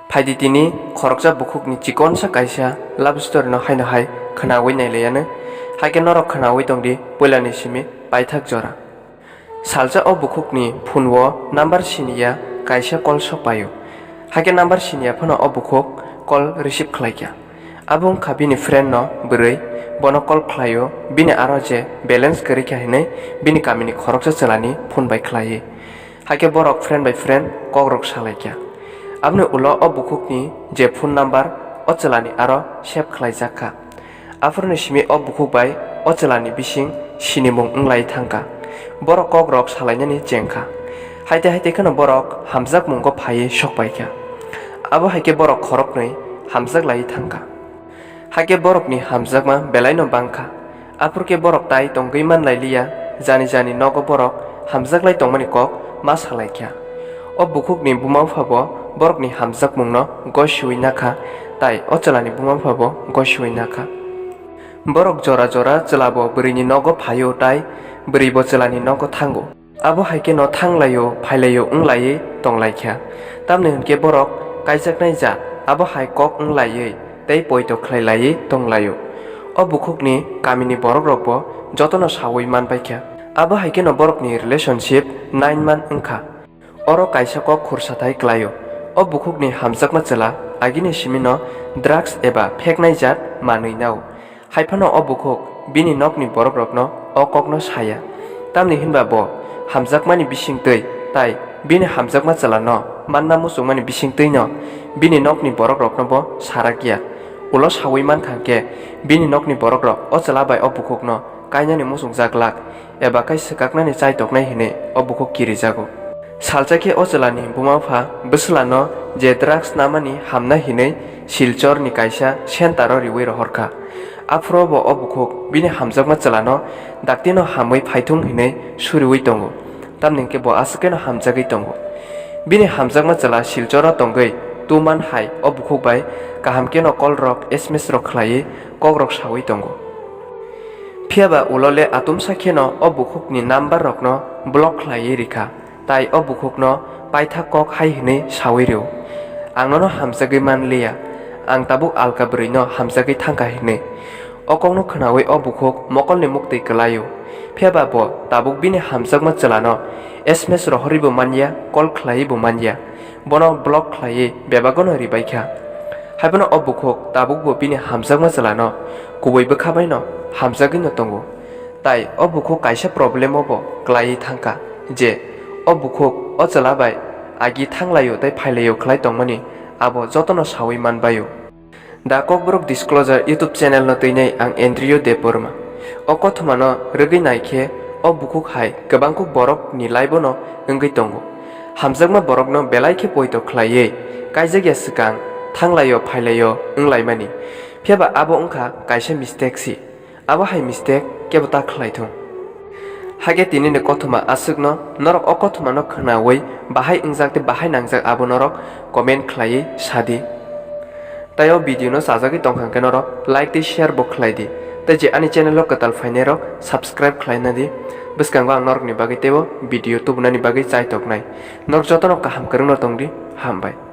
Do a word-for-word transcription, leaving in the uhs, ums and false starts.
Phaidi tini khoroksa bukhukni chikonsa kaisa love story no haino hai khwnawi nailaiyanw. Haikhe norok khwnawi tongdi puilani simi paithak jora. Salsa o bukhukni phone o number siniya kaisa call sokpaio. Haikhe number siniya phano o bukhuk call receive khlaikha. Abo wngkha bini friend no bwrwi, bono call khlaio, bini aro je balance kwrwikha hinwi bini kamini khoroksa chwlani phone bai khlaiwi. Haikhe borok friend bai friend kokrok salaikha. Aboni ulo o bukhukni je phone number o chwlani aro save khlaijakha. Aphuruni simi o bukhuk bai o chwlani bising sinimung wnglai thangkha. Borok kokrok salainani chengkha. Haite haite kheno borok hamjakmungo phaiwi sokpaikha. Abo haikhe borok khoroknwi hamjaklaiwi thangkha. Haikhe borokni hamjakma belaino bangkha. Aphurkhe borok tai tongwi manlailiya, jani jani nogo borok hamjaklai tongmani kok ma salaikha. O bukhukni buma-bupha bo borokni hamjakmungno gosiwi nakha, tai o chwlani buma-bupha bo gosiwi nakha. Borok jora jora chwlabo bwrwini nogo phaio tai bwrwibo chwlani nogo thango. Abo hai kheno thanglaio, phailaio wnglaiwi tonglaikha. Tamni hwnkhe borok kaijaknai ja, abo hai kok wnglaiwi tei poito khlailaiwi tonglaio. O bukhukni kamini borokrokbo jotono saui manbaikha. Abo hai kheno borokni relationship nine month wngkha. Oro kaisa kok khursathai klaio. O bukhukni hamjakma chwla agini simino drugs eba pheknai jat manwi nao. Haiphano o bukhuk bini nokni borokrokno o kokno saya. Tamni hinba bo hamjakmani bisingtwi tai bini hamjakma chwlano manna muchungmani bisingtwino bini nokni borokrokno bo sarakya. Ulo saui mankha khe bini nokni borokrok o chwla bai o bukhukno kainani muchungjak glak eba kai swkaknani chaitoknai hinwi o bukhuk kirijago. Salsa khe o chwlani buma-bupha bwswlano je drugs namani hamna hinwi Silchorni kaisa centre-o riwi rohorkha. Aphuru bo o bukhuk bini hamjakma chwlano daktino hamwi phaithung hinwi suriwi tongo. Tamni hwnkhe bo aswk kheno hamjagwi tongo. Bini hamjakma chwla Silchoro tongwi tuman hai o bukhuk bai kaham kheno call rok, S M S rok khlaiwi kokrok saui tongo. Phiyaba ulo le atumsa kheno o bukhukni number rokno block khlaiwi rikha, tai o bukhukno paithak kok hai hwnwi saui rw, "Ang nono hamjagwi man liya, ang tabuk alka bwrwino hamjagwi thangkha," hwnwi. O kokno khwnaui o bukhuk mokolni muktwi kwlaio. Phiyaba bo tabuk bini hamjakma chwlano S M S rohorwi bo manya, call khlaiwi bo manya. Bono block khlaiwi bebagono ribaikha. Haiphano o bukhuk tabukbo bini hamjakma chwlano kubui bwkha baino hamjagwino tongo. Tai o bukhuk kaisa problem-o bo kwlaiwi thangkha je o bukhuk o chwla bai agi thanglaio tei phailaio khlai tongmani abo jotono saui manbaio. The Kokborok Disclosure YouTube channel no twinai ang Andrew Debbarma. O kothoma no rwgwi nai khe o bukhuk hai kwbang kuk borok ni life no wngwi tongo. Hamjakma borok no belai khe poito khlaiwi kaijakya swkang thanglaio phailaio wnglaimani. Phiyaba abo wngkha kaisa mistake si. Abo hai mistake kebo ta khlai thung. Hakhe tini ni kothoma aswk no norok o kothoma no khwnaui bahai wngjak tei bahai nangjak abo norok comment khlaiwi sadi. Tai o video no chajagwi tongkha hwnkhe norok like tei share bo khlai di. Tei je ani channel o kwtal phainai rok subscribe khlai na di. Bwskango ang norok ni bagwi teibo video tubunani bagwi chai toknai. Norok jotono kaham kwrwngno tong di. Hambai.